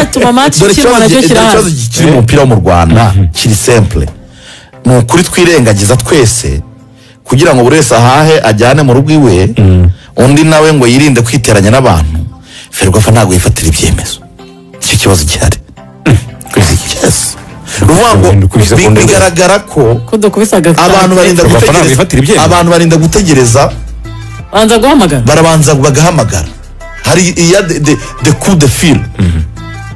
Icyatuma match ikinwa nacyo kirahari. Ikibazo kiri mu mupira wo mu Rwanda kiri simple, ni ukuri twirengagiza twese kugira ngo buri wese ahahe ajyane mu rugo iwe, undi nawe ngo yirinde kwiteranya n'abantu. Ferwafa ntabwo yifatira ibyemezo, icyo kibazo gihari. Yes. Bigaragara ko abantu barinda gutegereza, abantu barinda gutegereza, banza guhamagara, barabanza bagahamagara. Hari iya de coup de fil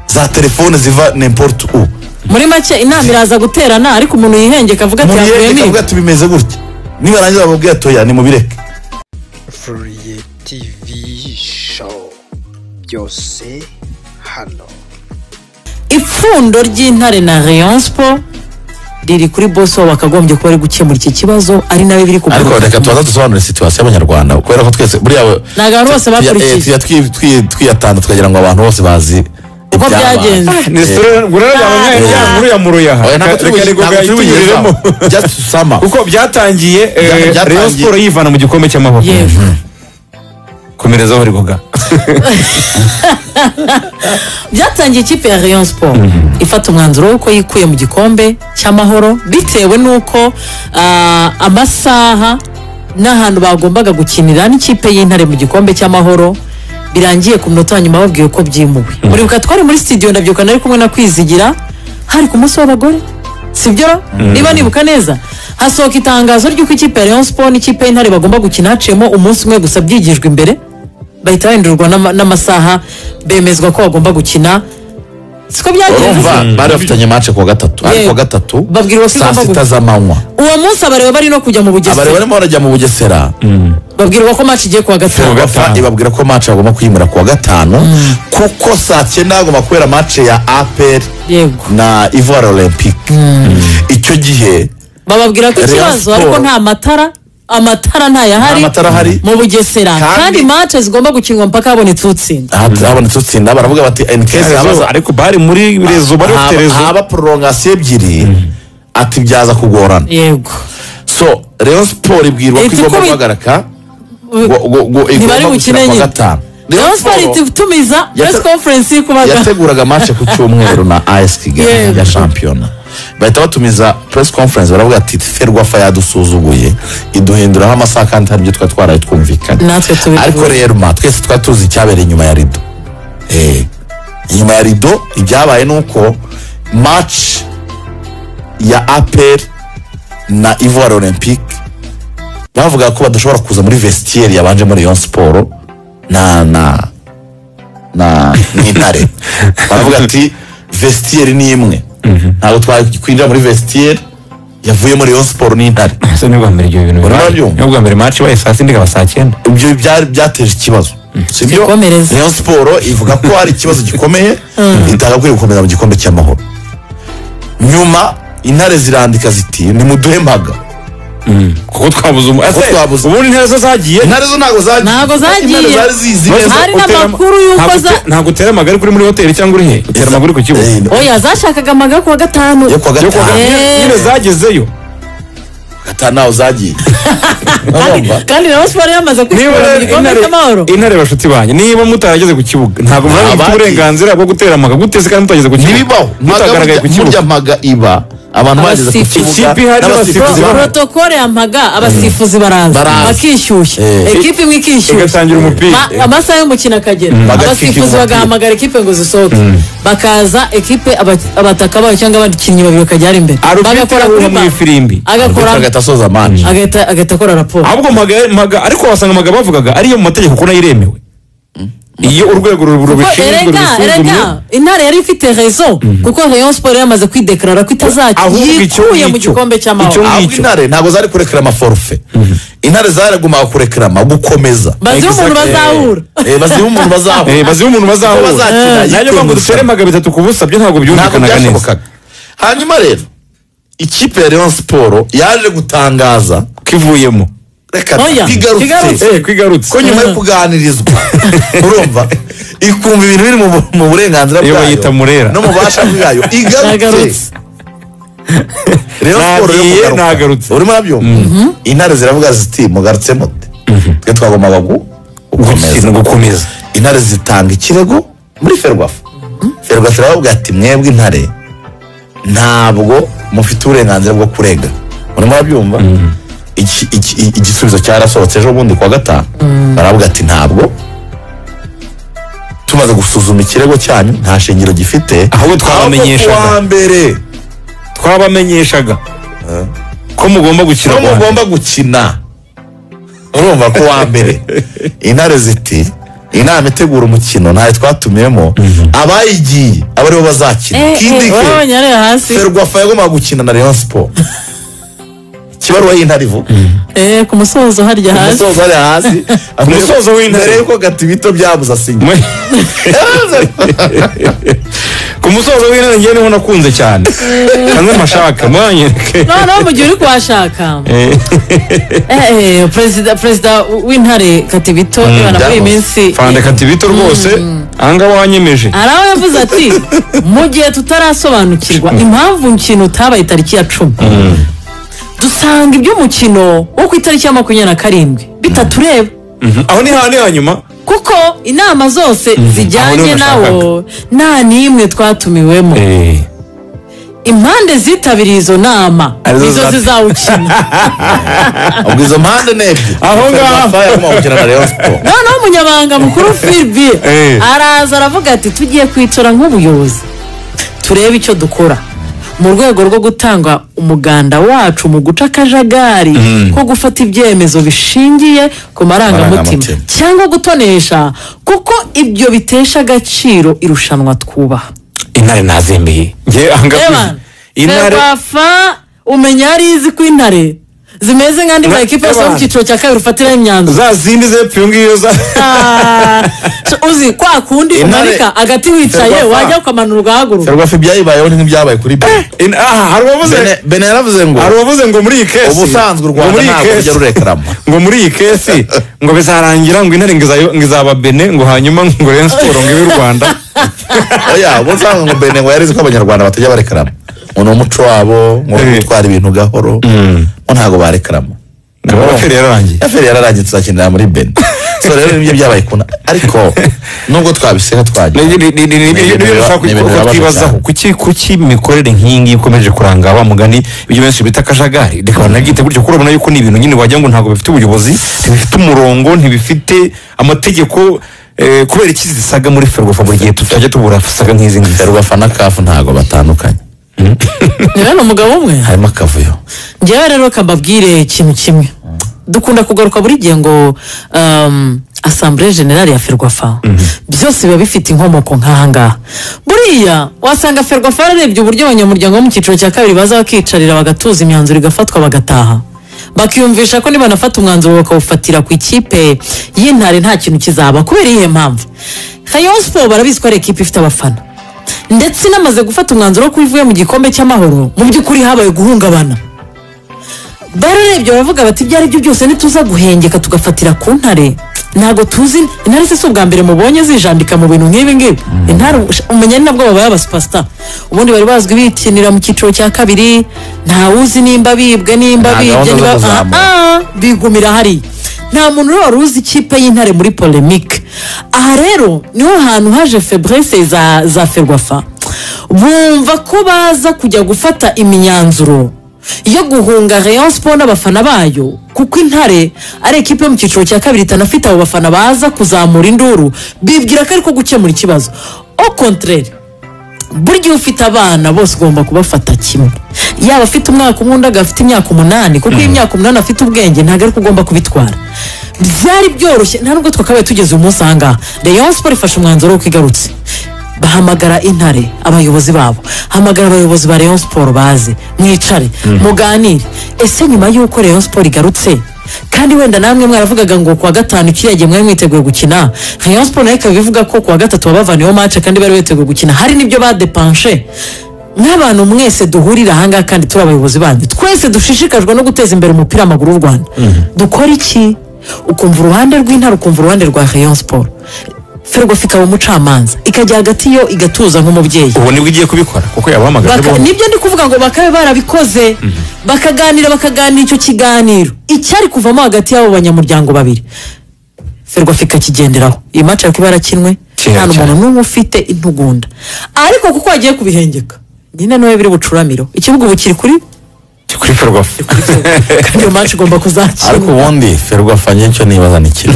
za telefone ziva n'importe où. Muri make inama iraza guterana, ariko umuntu yihengeka avuga ati yavuye ni ati bimeze gutya, nibarangiza bababwira toya ni mubireke. Fourier TV show byose hano. Ipfundo ry'Intare na Rayon Sport riri kuri boss wabo bakagombye kuba ari gukemura iki kibazo, ari nawe biri kugaruka. Ariko reka tubanza dusobanure situation y'Abanyarwanda, kubera ko twese buriya ntabwo bose bakurikiye, twiyatanda tukagira ngo abantu bose bazi uko byagenze. Ni story ngurara ya ya muruya just summer, kuko byatangiye Rayon Sport yivana mu gikombe cy'amahoro. Komerezaho rigoga. Byatangiye ikipe ya Rayon Sport ifata umwanzuro w'uko yikuye mu gikombe cy'amahoro bitewe n'uko amasaha n'ahantu bagombaga gukinira n'ikipe y'Intare mu gikombe cy'amahoro birangiye ku minota nyuma babwiye ko byimuwe. Muribuka twari muri studio, ndabyuka nari kumwe na Kwizigira, hari ku munsi w'abagore, sibyo? Niba nibuka neza, hasohoka itangazo ry'uko ikipe ya Rayon Sport n'ikipe y'Intare bagomba gukina haciyemo umunsi umwe gusa byigijwe imbere, bahita bahindurwa n'amasaha, bemezwa ko bagomba gukina. Siko byagenze. Bari bafitanye match kuwa gatatu, ariko kuwa gatatu babwirwa ko saa sita z'amanywa. Uwo munsi abareba bari no kujya mu Bugesera, abareba barimo barajya mu Bugesera, babwirwa ko match igiye kuwa gatanu. Ibabwira ko match bagomba kwimura kuwa gatanu, kuko saa cyenda hagomba kubera match ya APR na Ivoire Olympique. Icyo gihe bababwira ko ikibazo ariko nta matara, amatara ntayahari mu Bugesera, kandi match zigomba gukinwa mpaka habonetse utsinda. Habonetse utsinda baravuga bati in case habaza, ariko bari muri rezo, bari bafite rezo, haba prolongation ebyiri, ati byaza kugorana. Yego. So Rayon Sport ibwirwa ko igomba guhagarika, igomba gukina kuwa gatanu. Rayon Sport itumiza press conference kubaga yateguraga match ku cyumweru na AS Kigali ya shampiyona, bahita batumiza press conference baravuga ati Ferwafa yadusuzuguye iduhinduraho amasaha kandi hari ibyo twari twaraye twumvikanye. Ariko rero twese twari tuzi icyabereye inyuma ya rido. Inyuma ya rido ibyabaye nuko match ya APR na Ivoire Olympique bavuga ko badashobora kuza muri vestiaire yabanje muri Rayon Sport na na na n'Intare. Baravuga ati vestiaire ni imwe, ntabwo twakwinjira muri vestiaire yavuye muri Rayon Sport n'Intare. Ese ni bwa mbere ibyo bintu bibaye? Ni bwa mbere match ibaye saa sita ikaba saa cyenda. Ibyo byateje ikibazo, sibyo? Rayon Sport ivuga ko hari ikibazo gikomeye, itagakwiye gukomeza mu gikombe cy'amahoro. Nyuma Intare zirandika ziti nimuduhe mpaga, kuko twabuze ubundi Intare zo zagiye. Intare zo ntabwo zagiye, hari n'amakuru y'uko ntabwo utera amagare kuri muri hoteli cyangwa uri he, utera amagare ku kibuga. Oya, zashakaga amagare kuwa gatanu, yo kuwa gatanu nyine zagezeyo gatanu naho zagiye. Kandi Rayon Sport yamaze kwitwara mu gikombe cy'amahoro. Intare bashuti banjye, niba mutarageze ku kibuga ntabwo murabona uburenganzira bwo gutera amaga guteze kandi mutageze ku kibuga. Ntibibaho, mutagaragaye ku kibuga. Murya mpaga iba abantu bageze ku kibuga, n'abasifuzi. Protocole ya mpaga, abasifuzi baraza bakishyushya, ekipe imwe ikishyushya igatangira umupira, amasaha y'umukino akagera, abasifuzi bagahamagara ekipe ngo zisohoke, bakaza ekipe abataka bayo cyangwa abakinnyi babiri bakajya ari imbere, bagakora kuri mu ifirimbi, agakora agahita asoza match, agahita akora raporo. Ahubwo mpaga ariko wasanga mpaga bavugaga ariyo mu mategeko kuko nayo iremewe. Iyo urwego rubishinzwe rubisuzumye. Intare yari ifite raison, kuko Rayon Sport yamaze kwideklarara ko itazakikuye mu gikombe cy'amahoro. Ahubwo Intare ntabwo zari kureklama forfait, Intare zaragumaga kureklama gukomeza, bazi umuntu bazahura, bazi umuntu bazahura, bazi umuntu bazahura. Najye ngo dutere maga bitatu ku busa byo ntabwo byumvikanaga neza. Hanyuma rero ikipe ya Rayon Sport yaje gutangaza kivuyemo reka kwigarutse ko nyuma yo kuganirizwa urumva ikumva ibintu biri mu burenganzira bwayo no mu bubasha bwayo igarutse. Rayon Sport yo kugaruka urimo urabyumva, Intare ziravuga ziti mugarutse mute, twe twagombaga gukomeza. Intare zitanga ikirego muri Ferwafa. Ferwafa iravuga ati mwebwe Intare ntabwo mufite uburenganzira bwo kurega. Murimo murabyumva? Igisubizo cyarasohotse ejo bundi kuwa gatanu. Baravuga ati ntabwo tumaze gusuzuma ikirego cyanyu nta shingiro gifite. Ahubwo twabamenyeshaga ko mugomba gukina, ko mugomba gukina. Urumva ko wa mbere Intare ziti inama itegura umukino ntayo twatumiyemo, abayigiye aba aribo bazakina. Kindi ke Ferwafa yagombaga gukina na Rayon Sport. Kibaruwa y'Intare ivuga ku musozo harya hasi, ku musozo harya hasi, ku musozo w'Intare mbere yuko Gatibito byabuze asinya. Ku musozo w'Intare ngiye niho nakunze cyane kanze mashaka mwanyereke. No mu gihe uri kuhashaka perezida w'Intare Katibito ibana muri iyi minsi Fande Katibito rwose ahangaha wanyemeje. Hari aho yavuze ati mu gihe tutarasobanukirwa impamvu umukino utabaye tariki ya 10 dusanga iby'umukino wo ku itariki ya 27 bitatureba. Aho ni hane hanyuma kuko inama zose zijyanye nawo nta n'imwe twatumiwemo. Impande zitabiriye izo nama nizo zizawukina. Ubwo izo mpande n'ebyiri aho ngaho noneho umunyamabanga mukuru Philby araza aravuga ati tugiye kwicara nk'ubuyobozi turebe icyo dukora mu rwego rwo gutanga umuganda wacu mu guca akajagari ko gufata ibyemezo bishingiye ku marangamutima cyangwa gutonesha, kuko ibyo bitesha agaciro irushanwa twubaha. Intare nazembeye nge ahangaha Intare Ferwafa umenya yari izi ko Intare zimeze nk'andi ma ekipe yose mu cyiciro cya kabiri ufatiraho imyanzuro za zindi zepfo iyo ngiyo za uzi kwa kundi umanika agati wicaye wajya ukamanura ugahaguruka. Ferwafa ibyayibayeho nk'ibyabaye kuri Bene. Bene yaravuze ngo hari uwavuze ngo muri iyi kesi ubusanzwe u Rwanda ntabwo rujya rurekarama, ngo muri iyi kesi ngo bizarangira ngo Intare ngo izaba Bene, ngo hanyuma ngo Rayon Sport ngo ibe u Rwanda. Oya, ubusanzwe ngo Bene ngo yarizi ko Abanyarwanda batajya barekarama, ngo ni umuco wabo ngo gutwara ibintu gahoro, ngo ntabwo barekarama. Aferi yararangiye tuzakinira muri Bene. So rero nibyo byabaye kuna, ariko nubwo twabiseka twagiye twibazaho kuki imikorere nk'iyi ngiyi ikomeje kuranga wa mugani ibyo benshi bita akajagari. Reka banabyite gutyo kuko urabona yuko ni ibintu nyine wagira ngo ntabwo bifite ubuyobozi, ntibifite umurongo, ntibifite amategeko. Kubera iki zisaga muri Ferwafa buri gihe tutajya tubura saga nk'izi ngizi? Ferwafa na CAF ntabwo batandukanye. Niba ni umugabo umwe harimo akavuyo. Njyewe rero kambabwire ikintu kimwe dukunda kugaruka buri gihe ngo Assemblée Générale ya Ferwafa byose biba bifite inkomoko nk'ahangaha. Buriya wasanga Ferwafa yararebye uburyo abanyamuryango bo mu cyiciro cya kabiri baza bakicarira bagatuza imyanzuro igafatwa bagataha, bakiyumvisha ko nibanafata umwanzuro bakawufatira ku ikipe y'Intare nta kintu kizaba. Kubera iyihe mpamvu? Rayon Sport barabizi ko ari ekipe ifite abafana, ndetse inamaze gufata umwanzuro wo kubivuye mu gikombe cy'amahoro. Mu by'ukuri habaye guhungabana, bararebye baravuga bati ibyo ari byo byose nituza guhengeka tugafatira ku Ntare. Ntabwo tuzi Intare se ubwa mbere mubonye zijandika mu bintu nk'ibi ngibi. Intare umenya ni nabwo babaye abasupasita, ubundi bari bazwi bikinira mu cyiciro cya kabiri, ntawuzi nimba bibwe nimba bibye bigumira hariya. Nta muntu rero wari uzi ikipe y'Intare muri polemique. Aha rero niho hantu haje faiblesse za Ferwafa, bumva ko baza kujya gufata imyanzuro yo guhunga Rayon Sport n'abafana bayo, kuko Intare ari ekipe yo mu cyiciro cya kabiri itanafite abo bafana baza kuzamura induru, bibwira ko ariko gukemura ikibazo. Au contraire, burya ufite abana bose ugomba kubafata kimwe, yaba afite umwaka umwe undi agafite imyaka 8, kuko iyo imyaka 8 afite ubwenge ntabwo ariko ugomba kubitwara. Byari byoroshye nta nubwo twakabaye tugeze umunsi ahangaha. Rayon Sport ifashe umwanzuro wo kwigarutse, bahamagara Intare abayobozi babo, hamagara abayobozi ba Rayon Sport baze mwicare muganire. Ese nyuma y'uko Rayon Sport igarutse kandi wenda namwe mwaravugaga ngo kuwa gatanu kiriya gihe mwari mwiteguye gukina, Rayon Sport nayo ikaba ivuga ko kuwa gatatu babavaniyeho match kandi bari biteguye gukina, hari n'ibyo badepanshe. Nk'abantu mwese duhurira ahangaha kandi turi abayobozi banyu, twese dushishikajwe no guteza imbere umupira w'amaguru w'u Rwanda, dukora iki? Ukumva uruhande rw'Intare, ukumva uruhande rwa Rayon Sport. Ferwafa ikaba umucamanza, ikajya hagati yo igatuza nk'umubyeyi. Ubu nibwo igiye kubikora kuko yabahamagaje. Nibyo ndi kuvuga ngo bakabe barabikoze, bakaganira icyo kiganiro icyari kuvamo hagati y'abo banyamuryango babiri, Ferwafa ikakigenderaho. Iyi match ariko barakinwe Nta n'umuntu n'umwe ufite intugunda, ariko kuko wagiye kubihengeka nyine niwe biri bucuramiro. Ikibuga ubu kiri kuri Ferwafa, kandi iyo match igomba kuzakina. Ariko ubundi Ferwafa nicyo nibaza ni kimwe,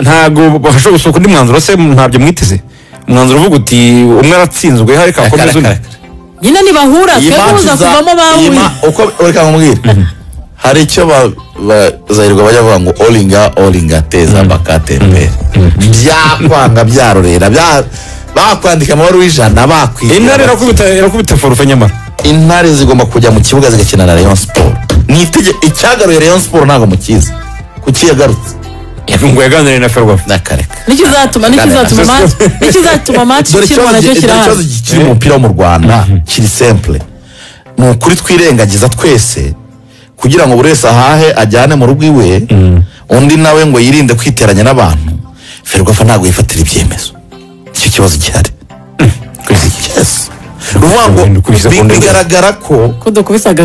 ntago bashobora gusohoka undi mwanzuro se, ntabyo mwiteze umwanzuro uvuga uti umwe aratsinzwe hari kakomeza undi nyine nibahura twebwe kuvamo bahuye. Uko reka nkubwire, hari icyo bazahirwa bajya bavuga ngo oringa oringa teza bakatembera, byakwanga byarorera bakwandika amabaruwa 100 bakwiye. Intare irakubita forufe, nyamara intare zigomba kujya mu kibuga zigakina na Rayon Sport. Ni itegeko icyagaruye Rayon Sport ntabwo mukizi kuki yagarutse, ngo yaganiriye na Ferwafa nakareka. Nikizatuma match ikinwa nacyo kirahari. Ikibazo kiri mu mupira wo mu Rwanda kiri simple, ni ukuri twirengagiza twese kugira ngo buri wese ahahe ajyane mu rugo iwe, undi nawe ngo yirinde kwiteranya n'abantu. Ferwafa ntabwo yifatira ibyemezo, icyo kibazo gihari. Bigaragara ko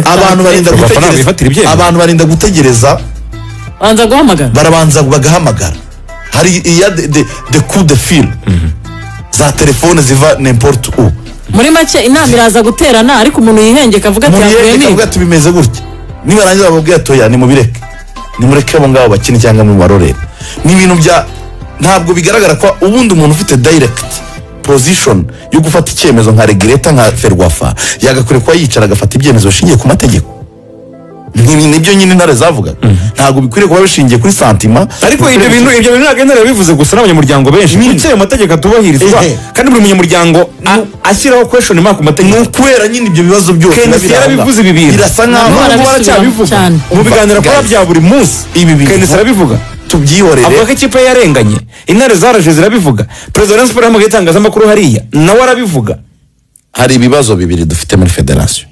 abantu barinda gutegereza, banza guhamagara, barabanza bagahamagara. Hari iya de coup de fil za telefone ziva n'importe où. Muri make inama iraza guterana, ariko umuntu yihengeka avuga ati yavuye ni ati bimeze gutya, nibarangiza bababwira toya ni mubireke, nimureke abo ngabo bakine cyangwa mu barorere. Ni ibintu bya ntabwo bigaragara ko ubundi umuntu ufite direct position yo gufata icyemezo nka regulator nka Ferwafa yagakwiye kuba yicara agafata ibyemezo bishingiye ku mategeko. Nibyo nyine intare zavuga, ntabwo bikwiriye kuba bishingiye kuri santima. Ariko ibyo bintu ntabwo intare yabivuze gusa n'abanyamuryango benshi, kuki ayo mategeko atubahirizwa kandi buri munyamuryango ashyiraho question mark ku mategeko? Ni ukubera nyine ibyo bibazo byose Kenisi yarabivuze ibi bintu, birasa nkaho baracyabivuga mu biganiro akora bya buri munsi. Kenisi arabivuga, tubyihorere, avuga ko ikipe yarenganye, intare zaraje zirabivuga, perezida wa Rayon Sport yahamagaye itangazamakuru hariya nawe arabivuga. Hari ibibazo bibiri dufite muri federasiyo.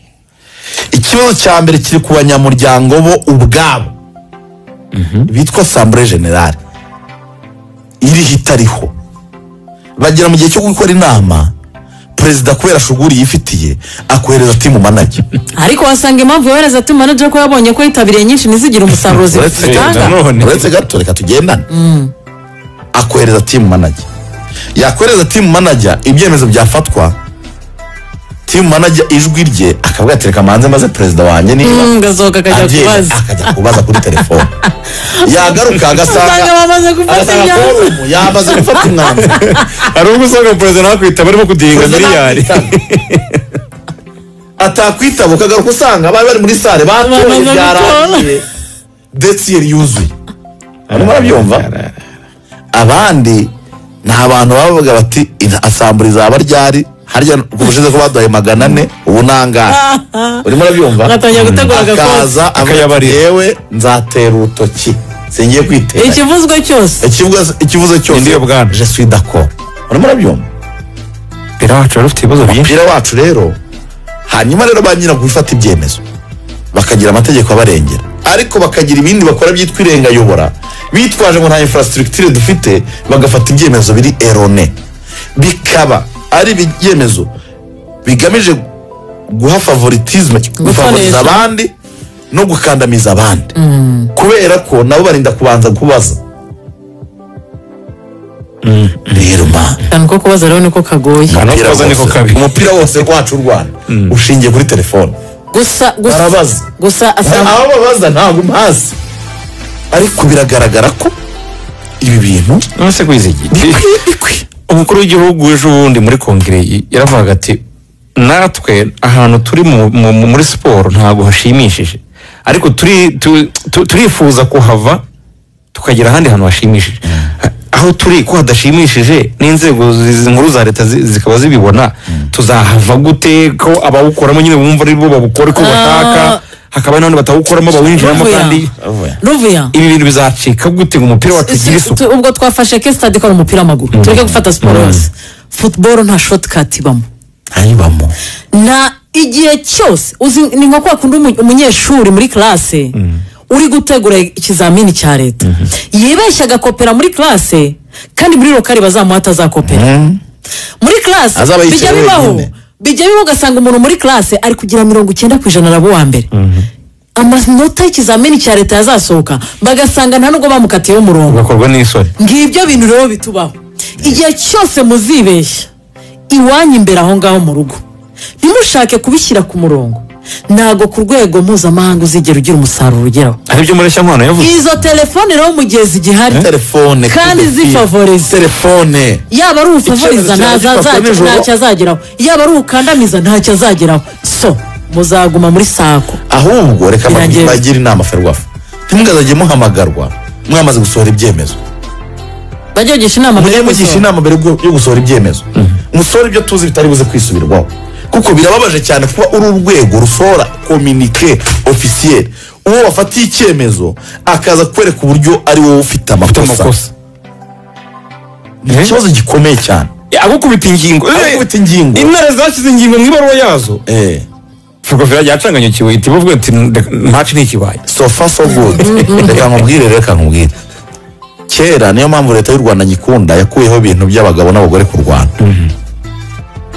Ikibazo cya mbere kiri ku banyamuryango bo ubwabo bitwa Assemblée Générale iriho itariho. Bagera mu gihe cyo gukora inama, perezida kubera shuguri yifitiye akohereza team manager. Ariko wasanga impamvu yohereza team manager ko yabonye ko yitabiriye nyinshi ntizigira umusaruro zitanga. Uretse gato reka tugendane. Akohereza team manager, yakohereza team manager ibyemezo byafatwa, team manager ijwi rye akavuga ati reka manze maze perezida wanjye niba ngazoka akajya kubaza kuri telefone, yagaruka agasanga yamaze gufata umwanzuro. Hari ubwo usanga perezida nakwita barimo kudihinga miliyari atakwitaba, ukagaruka usanga bari bari muri sale batoye byarangiye, detsiyeri yuzuye. Barimo barabyumva. Abandi ni abantu bavuga bati asambura izaba ryari, harya kubushize ko baduhaye 400 ubu nangahe. Urimo urabyumva, akaza akayabarira, yewe nzatera urutoki singiye kwitera ikivuzwe cyose, ikivuze cyose ndiyo bwana, je suis d'accord. Urimo urabyumva. Umupira wacu rero ufite ibibazo byinshi. Umupira wacu rero, hanyuma rero ba nyira gufata ibyemezo bakagira amategeko abarengera, ariko bakagira ibindi bakora byitwa irengayobora, bitwaje ngo nta infrastructure dufite, bagafata ibyemezo biri erone, bikaba ari ibyemezo bigamije guha favoritisme, gufavoriza abandi no gukandamiza abandi, kubera ko nabo barinda kubanza kubaza. Rero ma nko kubaza rero niko kagoye. Umupira wose wacu Rwanda ushingiye kuri telefone gusa barabaza gusa aho babaza ntabwo mpazi, ariko biragaragara ko ibi bintu none kwizigiye. Umukuru w'igihugu ejo bundi muri kongere yaravugaga ati natwe ahantu turi muri siporo ntabwo hashimishije, ariko turifuza kuhava tukagera ahandi hantu hashimishije. Aho turi ko hadashimishije n'inzego nkuru za leta zikaba zibibona, tuzahava gute ko abawukoramo nyine bumva ari bo babukora uko bashaka, hakaba n'abandi batawukoramo bawinjiramo, kandi ibi bintu bizacika gute ngo umupira wacu ugire isuku? Ubwo twafashe case study ko ari umupira w'amaguru, tureke gufata siporo yose. Football nta shortcut ibamo, ntayibamo. Na igihe cyose uzi ni nko kwa kundi umunyeshuri muri classe uri gutegura ikizamini cya leta yibeshya agakopera muri classe, kandi muri lokali bazamuha atazakopera muri classe. Bijya bibaho, bijya bibaho ugasanga umuntu muri classe ari kugira 90% araba uwa mbere, amanota y'ikizamini cya leta yazasohoka bagasanga nta nubwo bamukatiyeho umurongo, bakorwa n'isoni. Ngibyo bintu rero bitubaho. Igihe cyose muzibeshya iwanyu imbere aho ngaho mu rugo, ntimushake kubishyira ku murongo, ntago ku rwego mpuzamahanga uzigera ugira umusaruro ugeraho. Aribyo Mureshya Nkwano yavuze. Izo telefone rero mu gihe zigihari, telefone kandi zifavoreza telefone, yaba ari ufavoriza ntacyo azageraho, yaba ari ukandamiza ntacyo azageraho. So muzaguma muri sako. Ahubwo reka bagire inama Ferwafa, ntimugazajye muhamagarwa mwamaze gusohora ibyemezo. Bajye bagisha inama mbere, mugisha inama mbere yo gusohora ibyemezo, musohora ibyo tuzi bitari buze kwisubirwaho. Kuko birababaje cyane kuba uri urwego rusohora communiqué officiel, uwo wafatiye icyemezo akaza kwereka uburyo ari wowe ufite amakosa. Ni ikibazo gikomeye cyane. Agukubita ingingo, agukubita ingingo. Intare zashyize ingingo mu ibaruwa yazo. Ferwafa yacanganyikiwe iti bavuga ati match ntikibaye. So far so good. Reka nkubwire, reka nkubwire. Kera niyo mpamvu leta y'u Rwanda nyikunda yakuyeho ibintu by'abagabo n'abagore ku Rwanda.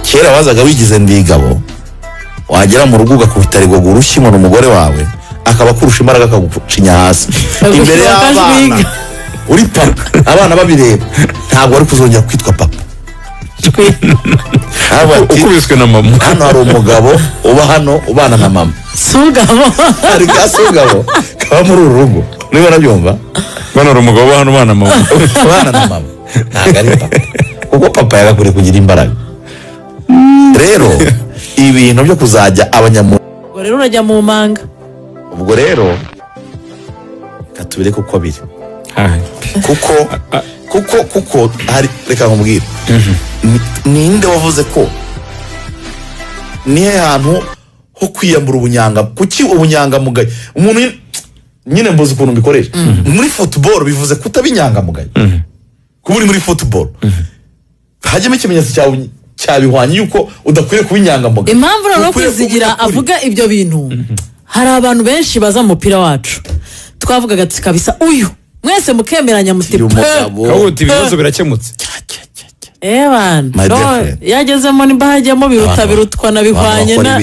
Kera wazaga wigize ndigabo, wagera mu rugo ugakubita rigogo urushyi ngo umugore wawe akaba kurusha imbaraga akagucinya hasi imbere y'abana, uri papa, abana babireba, ntabwo wari kuzongera kwitwa papa. Ukubiswe na mama. Hano hari umugabo uba hano ubana na mama. Sugabo. Hari ka sugabo kaba muri uru rugo. Niba nabyumva? Bano hari umugabo uba hano ubana na mama. Ubana na mama. Ntabwo ari papa. Kuko papa yagakwiriye kugira imbaraga. Rero ibintu byo kuzajya abanyamu ubwo rero urajya mu manga. Ubwo rero katubireke uko biri. Kuko hari, reka nkubwire. Ninde wavuze ko nihe hantu ho kwiyambura ubunyanga? Kuki ubunyangamugayo umuntu nyine mbuze ukuntu mbikoresha muri football bivuze kutaba inyangamugayo. Kuba uri muri football hajyemo ikimenyetso cyawe cyabihwanye yuko udakwiriye kuba inyangamugayo. Impamvu rero Kwizigira avuga ibyo bintu, hari abantu benshi baza mu mupira wacu twavugaga ati kabisa uyu mwese mukemeranya muti kawuti ibibazo birakemutse. Evan yagezemo niba hajyamo biruta birutwa na bihwanye na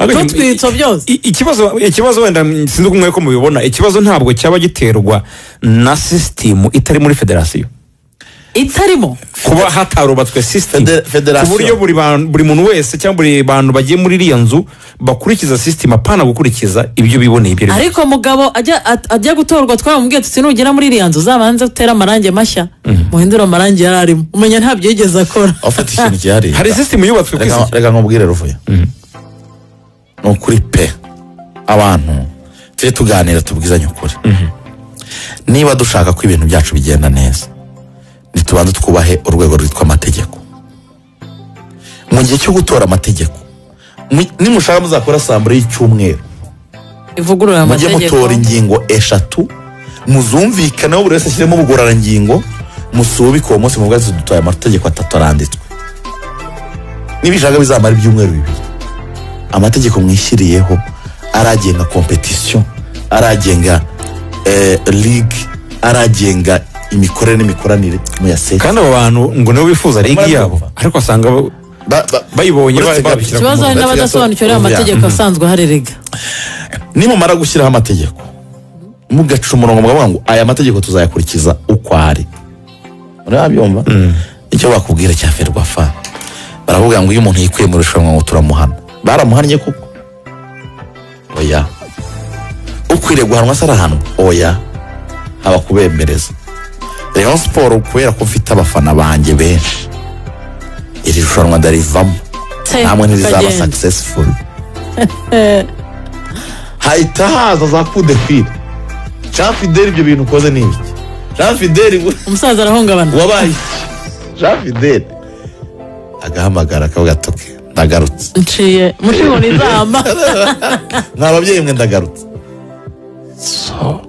tutwitso byose. Ikibazo wenda sinzi uko mwe ko mubibona, ikibazo ntabwo cyaba giterwa na system itari muri federasiyo, itarimo kuba hatarubatswe system ku buryo buri muntu wese cyangwa buri bantu bagiye muri iriya nzu bakurikiza system, apana gukurikiza ibyo biboneye ibyo. Ariko mugabo ajya gutorwa twamubwiye tuti nugera muri iriya nzu uzabanze utere amarangi mashya, muhindure amarangi yari arimo, umenya ntabyo yigeze akora. Afata ikintu cyihariye. Hari system yubatswe ku isi. Reka nkubwire Ruvuya, ni ukuri pe, abantu tujye tuganira tubwizanye ukuri. Niba dushaka ko ibintu byacu bigenda neza, ntitubanze twubahe urwego rwitwa amategeko. Mu gihe cyo gutora amategeko, nimushaka muzakora asambure y'icyumweru ivugurura amategeko, mujye mutora ingingo 3 muzumvikaneho, buri wese ashyiremo ubugororangingo, musubike uwo munsi muvuga ati dutoye amategeko 3 aranditswe. Nibishaka bizamara ibyumweru 2. Amategeko mwishyiriyeho aragenga competition, aragenga league, aragenga imikorere n'imikoranire muyasese. Kandi abo bantu ngo nibo bifuza league yabo, ariko asanga bayibonye babishyira ku murongo. Ikibazo hari n'abadasobanukiwe amategeko asanzwe aharerega. Nimumara gushyiraho amategeko mugaca umurongo mukavuga ngo aya mategeko tuzayakurikiza uko ari. Murabyumva? Icyo bakubwira cya Ferwafa, baravuga ngo iyo umuntu yikuye mu rushanwa ngo turamuhana. Baramuhannye koko? Oya. Ukwiriye guhanwa se arahanwa? Oya. Haba kubembereza. Rayon Sport kubera ko mfite abafana banjye benshi, iri rushanwa ndarivamo, namwe ntirizaba successful. Hahita haza za coup de fil. Jean Fidel ibyo bintu ukoze ni ibiki? Jean Fidel umusaza arahungabana. Wabaye Jean Fidel agahamagara akavuga ati ndagarutse, nciye mushibona izamba nta babyeyi mwe ndagarutse. So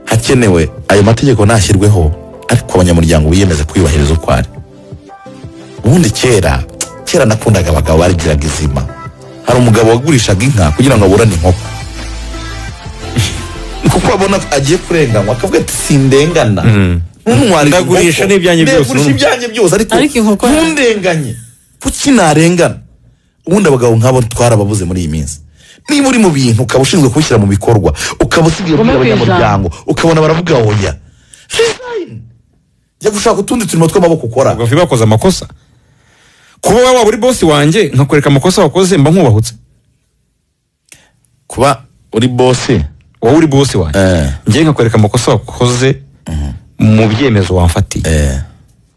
hakenewe ayo mategeko nashyirweho, ariko abanyamuryango biyemeze kwiyubahiriza uko ari. Ubundi kera nakundaga abagabo barigiraga izima. Hari umugabo wagurishaga inka kugira ngo aburane inkoko, kuko abona agiye kurenganywa akavuga ati sindengana, ndagurisha n'ibyanjye byose, ndagurisha ibyanjye byose, ariko ntundenganye, kuki narengana? Ubundi abagabo nk'abo twarababuze muri iyi minsi. Niba uri mu bintu ukaba ushinzwe kubishyira mu bikorwa, ukaba usigaye kubwira abanyamuryango, ukabona baravuga oya, resign. Jya gushaka utundi turimo tw'amaboko ukora. Ubwo bakoze amakosa. Kuba waba uri boss wanjye nkakwereka amakosa wakoze mba nkubahutse. Kuba uri boss, wowe uri boss wanjye. Njye nkakwereka amakosa wakoze mu byemezo wamfatiye.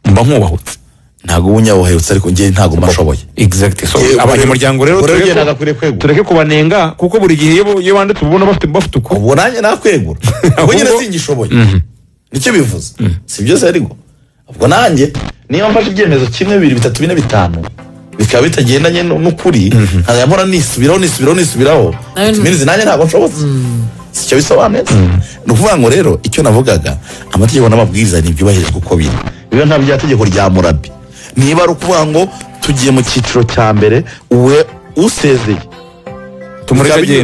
Mba nkubahutse. Ntago ubunyabahutse ariko njye ntago mbashoboye. Exactly. So abanyamuryango rero tureke kubanenga kuko buri gihe iyo banditse ubona bafite uko. Ubwo nanjye nakwegura. Ubwo nyine singishoboye. Nicyo bivuze. Si byose ariko. Ubwo nanjye niba mfashe ibyemezo kimwe 2 3 4 5 bikaba bitagendanye n'ukuri nkajya mpora nisubiraho tumirize nanjye ntago nshobotse. Sicyo bisobanuye. Ni ukuvuga ngo rero icyo navugaga amategeko n'amabwiriza ni byubahirizwa uko biri. Biba nta bya tegeko rya Murabi. Niba ari ukuvuga ngo tugiye mu cyiciro cya mbere uwe usezeye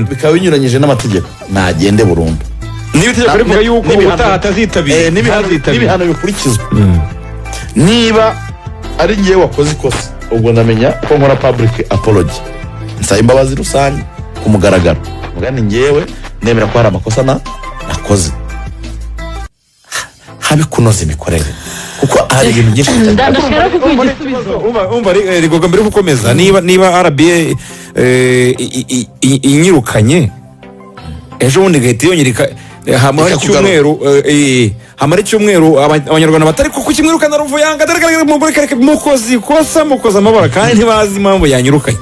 bikaba binyuranyije n'amategeko nagende burundu. Niba itegeko rivuga yuko ubutaha atazitabira n'ibihano bikurikizwa. Niba ari ngewe wakoze ikosa ubwo ndamenya ko nkora public apology, nsaba imbabazi rusange ku mugaragaro, mugani ngewe nemera ko hari amakosa nakoze, habe kunoza imikorere kuko hari ibintu byinshi. Umva rigoga mbere gukomeza, niba RBA inyirukanye ejo bundi gahita yonyereka hamara icyumweru abanyarwanda batari kuko kimwirukana Ruvuyanga mukozi ikosa mukoza amabara kandi ntibazi impamvu yanyirukanye.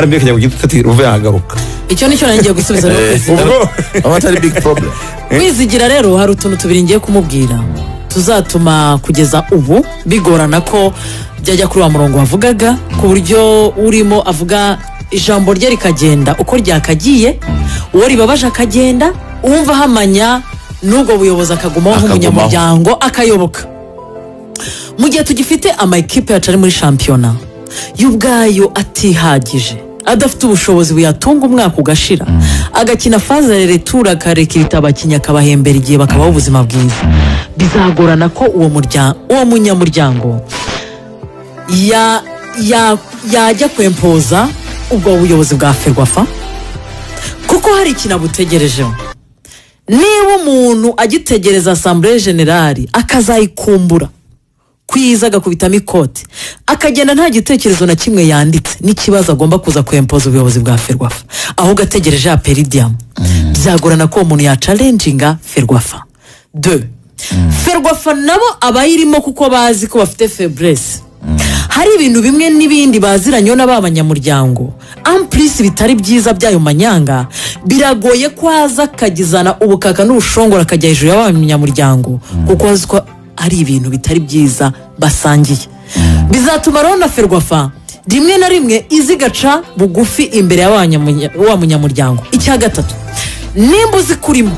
RBA kajya kugira ati Ruvuyanga agaruka. Icyo nicyo nangiye gusubiza rero. Atari big problem. Kwizigira rero hari utuntu tubiri ngiye kumubwira tuzatuma kugeza ubu bigorana ko byajya kuri wa murongo wavugaga, ku buryo urimo avuga ijambo rye rikagenda uko ryakagiye, uwo ribabaje akagenda, umva hamanya n'ubwo buyobozi akagumaho nk'umunyamuryango akayoboka. Mu gihe tugifite ama ekipe yacu ari muri shampiyona y'ubwayo atihagije, adafite ubushobozi buyatunga umwaka ugashira, agakina phase retour akarekirita abakinnyi akabahembera igihe bakabaho ubuzima bwiza, bizagorana ko uwo munyamuryango yajya kwempoza ubwo buyobozi bwa Ferwafa, kuko hari ikintu abutegerejeho. Niba umuntu agitegereza assemblée générale akazayikumbura kwiza agakubitamo ikote akagenda nta gitekerezo na kimwe yanditse n'ikibazo agomba kuza kwempoza ubuyobozi bwa Ferwafa, ahubwo ategereje ya peridium, byagorana ko umuntu ya challenginga Ferwafa. 2 Ferwafa nabo abayirimo kuko bazi ko bafite faiblesse. Hari ibintu bimwe n'ibindi baziranye n'abanyamuryango amplis bitari byiza byayo manyanga, biragoye ko aza akagizana ubukaka n'ubushongora akajya hejuru y'abanyamuryango kuko azi ko ari ibintu bitari byiza basangiye. Bizatuma rero na Ferwafa rimwe na rimwe izigaca bugufi imbere y'wa munyamuryango. Icya gatatu, nimba uzi kurimo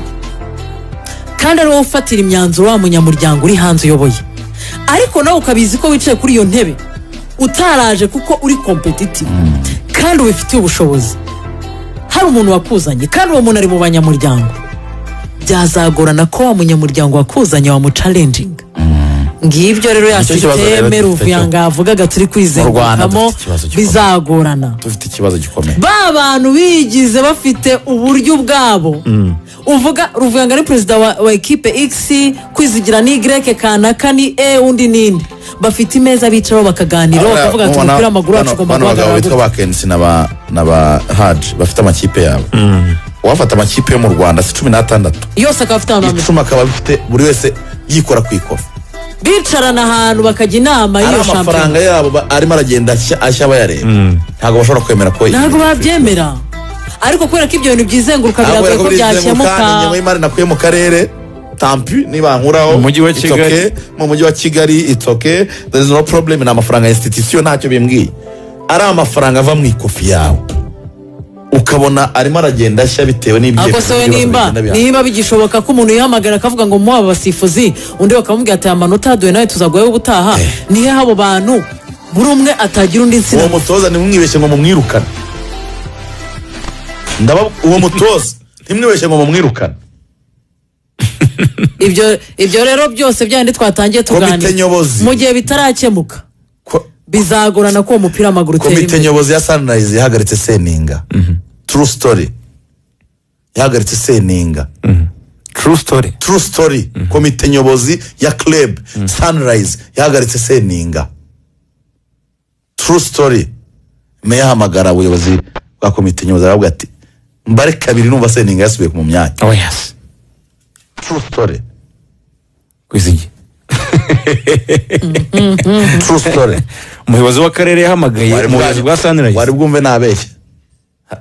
kandi ari wowe ufatira imyanzuro wa munyamuryango uri hanze uyoboye, ariko nawe ukabizi ko wicaye kuri iyo ntebe utaraje kuko uri competitive kandi ubifitiye ubushobozi, hari umuntu wakuzanye kandi uwo muntu ari mu banyamuryango, byazagorana ko wa munyamuryango wakuzanye wa mu challenging. Ngibyo rero ya systeme Ruvuyanga avugaga turi kwizengukamo, bizagorana. Dufite ikibazo gikomeye. Ba bantu bigize bafite uburyo bwabo. Uvuga Ruvuyanga ni president wa equipe X, Kwizigira ni Y, kanaka ni E, undi nini. Bafite imeza bicaraho bakaganira bakavuga ati umupira w'amaguru wacu ugomba guhagarara. Bano bagabo bitwa ba Kensi na ba Haji bafite amakipe yabo. Uwafata amakipe yo mu Rwanda si 16 yose akaba afite abantu 10 akaba afite buri wese yikora ku ikofi. Bicarana ahantu bakajya inama y'iyo shampiyona. Amafaranga yabo arimo aragenda ashya bayareba. Ntago bashobora kwemera ko ntago babyemera. Ariko kubera ko ibyo bintu byizenguruka biragoye ko byakemuka. Ingengo y'imari nakuye mu karere tampi niba nkuraho mu mujyi wa Kigali, mu mujyi wa Kigali it's okay, there is no problem. Na amafaranga institution ntacyo bimbwiye, ari amafaranga ava mu ikofi yawe ukabona arimo aragenda ashya bitewe n'ibyo. Niba bigishoboka ko umuntu yihamagara akavuga ngo muaba basifuzi, undi bakamubwira ati amanota yaduwe nawe tuzaguye ubutaha, nihe abo bantu buri umwe atagira undi nsina. Uwo mutoza nimwibeshye ngo mumwirukane. Uwo mutoza ntimwibeshye ngo mumwirukane. Ibyo rero byose byandi twatangiye tuganira mu gihe bitarakemuka bizagorana ko umupira w'amaguru utera imbere. Komite nyobozi ya Sunrise yahagaritse Seninga. True story. Yahagaritse Seninga. True story. True story. Komite nyobozi ya club Sunrise yahagaritse Seninga. True story. Meya ahamagara ubuyobozi bwa komite nyobozi aravuga ati mbare kabiri numva Seninga yasubiye mu myanya. Oh yes. True story. Kwizigi. True story. Umuyobozi w'akarere yahamagaye umuyobozi bwa Sunrise. Wari bwumve nabeshye.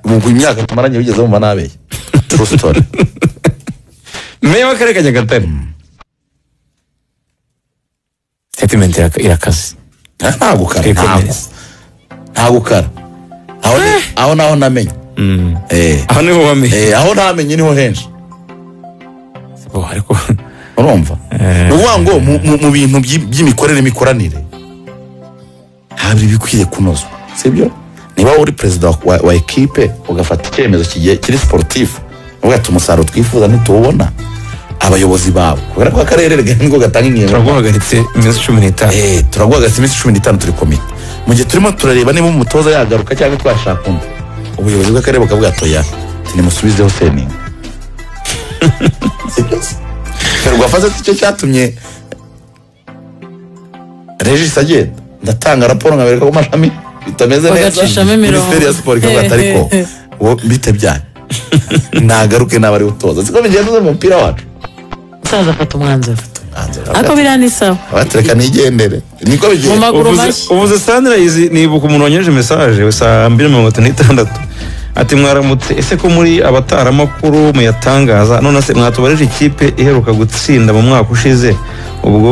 Mu myaka tumaranye bigeze bumva nabeshye. True story. Meya w'akarere ka Nyagatare. Statement irakaze. Nta gukara. Aho naho namenye. Aho niho wamenye. Aho namenye niho henshi. Ariko urumva. Ni ukuvuga ngo mu bintu by'imikorere mikoranire hari ibikwiye kunozwa, sibyo? Niba uri perezida wa ekipe ugafata icyemezo kiri sportif, uvuga ati umusaruro twifuza ntituwubona, abayobozi bawe kubera ko akarere niko gatanga ingingo, turaguhagaritse iminsi 15. Turaguhagaritse iminsi 15 turi komite, mu gihe turimo turareba niba umutoza yagaruka cyangwa twashaka undi, ubuyobozi bw'akarere bukavuga ati oya nimusubizeho Seninga. Sibyo? Ferwafa icyo cyatumye Regis agenda, ndatanga raporo nkabereka ko mashami bitameze neza, Minisiteri ya Siporo ikavuga ati ariko bite byanyu nagaruke naba ari utoza. Siko bigenda mu mupira wacu. Umusaza afata umwanzuro. Ariko biriya ni sawa. Abatereka nigendere. Niko bigenda. Uvuze Sunrise nibuka umuntu wanyereje message saa 2:36 ati mwaramutse, ese ko muri abataramakuru muyatangaza none se mwatubarije ikipe iheruka gutsinda mu mwaka ushize ubwo